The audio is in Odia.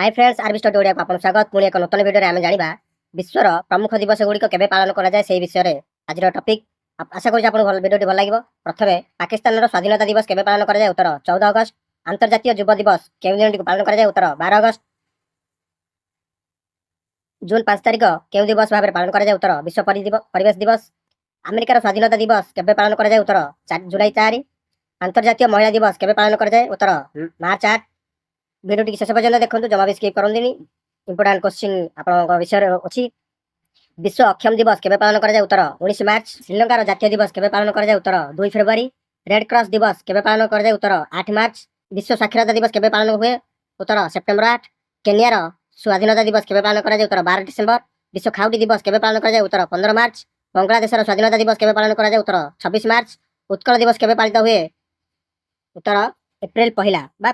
ହାଇ ଫ୍ରେଣ୍ଡସ୍, ଆରବି ଷ୍ଟଡି ଓଡ଼ିଆକୁ ଆପଣଙ୍କୁ ସ୍ୱାଗତ। ପୁଣି ଏକ ନୂତନ ଭିଡ଼ିଓରେ ଆମେ ଜାଣିବା ବିଶ୍ୱର ପ୍ରମୁଖ ଦିବସ ଗୁଡ଼ିକ କେବେ ପାଳନ କରାଯାଏ, ସେହି ବିଷୟରେ ଆଜିର ଟପିକ୍। ଆଶା କରୁଛି ଆପଣଙ୍କୁ ଭଲ ଭିଡ଼ିଓଟି ଭଲ ଲାଗିବ। ପ୍ରଥମେ, ପାକିସ୍ତାନର ସ୍ୱାଧୀନତା ଦିବସ କେବେ ପାଳନ କରାଯାଏ? ଉତ୍ତର, 14 ଅଗଷ୍ଟ। ଆନ୍ତର୍ଜାତୀୟ ଯୁବ ଦିବସ କେଉଁ ଦିନଟିକୁ ପାଳନ କରାଯାଏ? ଉତ୍ତର, 12 ଅଗଷ୍ଟ। ଜୁନ୍ 5 ତାରିଖ କେଉଁ ଦିବସ ଭାବରେ ପାଳନ କରାଯାଏ? ଉତ୍ତର, ବିଶ୍ୱ ପରିବେଶ ଦିବସ। ଆମେରିକାର ସ୍ୱାଧୀନତା ଦିବସ କେବେ ପାଳନ କରାଯାଏ? ଉତ୍ତର, ଜୁଲାଇ 4। ଆନ୍ତର୍ଜାତୀୟ ମହିଳା ଦିବସ କେବେ ପାଳନ କରାଯାଏ? ଉତ୍ତର, ମାର୍ଚ୍ଚ 8। ଭିଡ଼ିଓଟିକି ଶେଷ ପର୍ଯ୍ୟନ୍ତ ଦେଖନ୍ତୁ, ଜମା ବି ସ୍କିପ୍ କରନ୍ତୁନି। ଇମ୍ପୋର୍ଟାଣ୍ଟ କୋଶ୍ଚିନ୍ ଆପଣଙ୍କ ବିଷୟରେ ଅଛି। ବିଶ୍ୱ ଅକ୍ଷମ ଦିବସ କେବେ ପାଳନ କରାଯାଏ? ଉତ୍ତର, 19 ମାର୍ଚ୍ଚ। ଶ୍ରୀଲଙ୍କାର ଜାତୀୟ ଦିବସ କେବେ ପାଳନ କରାଯାଏ? ଉତ୍ତର, 2 ଫେବୃଆରୀ। ରେଡ୍ କ୍ରସ୍ ଦିବସ କେବେ ପାଳନ କରାଯାଏ? ଉତ୍ତର, 8 ମାର୍ଚ୍ଚ। ବିଶ୍ୱ ସାକ୍ଷରତା ଦିବସ କେବେ ପାଳନ ହୁଏ? ଉତ୍ତର, ସେପ୍ଟେମ୍ବର 8। କେନିଆର ସ୍ୱାଧୀନତା ଦିବସ କେବେ ପାଳନ କରାଯାଏ? ଉତ୍ତର, 12 ଡିସେମ୍ବର। ବିଶ୍ୱ ଖାଉଟି ଦିବସ କେବେ ପାଳନ କରାଯାଏ? ଉତ୍ତର, 15 ମାର୍ଚ୍ଚ। ବାଂଲାଦେଶର ସ୍ୱାଧୀନତା ଦିବସ କେବେ ପାଳନ କରାଯାଏ? ଉତ୍ତର, 26 ମାର୍ଚ୍ଚ। ଉତ୍କଳ ଦିବସ କେବେ ପାଳିତ ହୁଏ? ଉତ୍ତର, ଏପ୍ରିଲ 1 ବା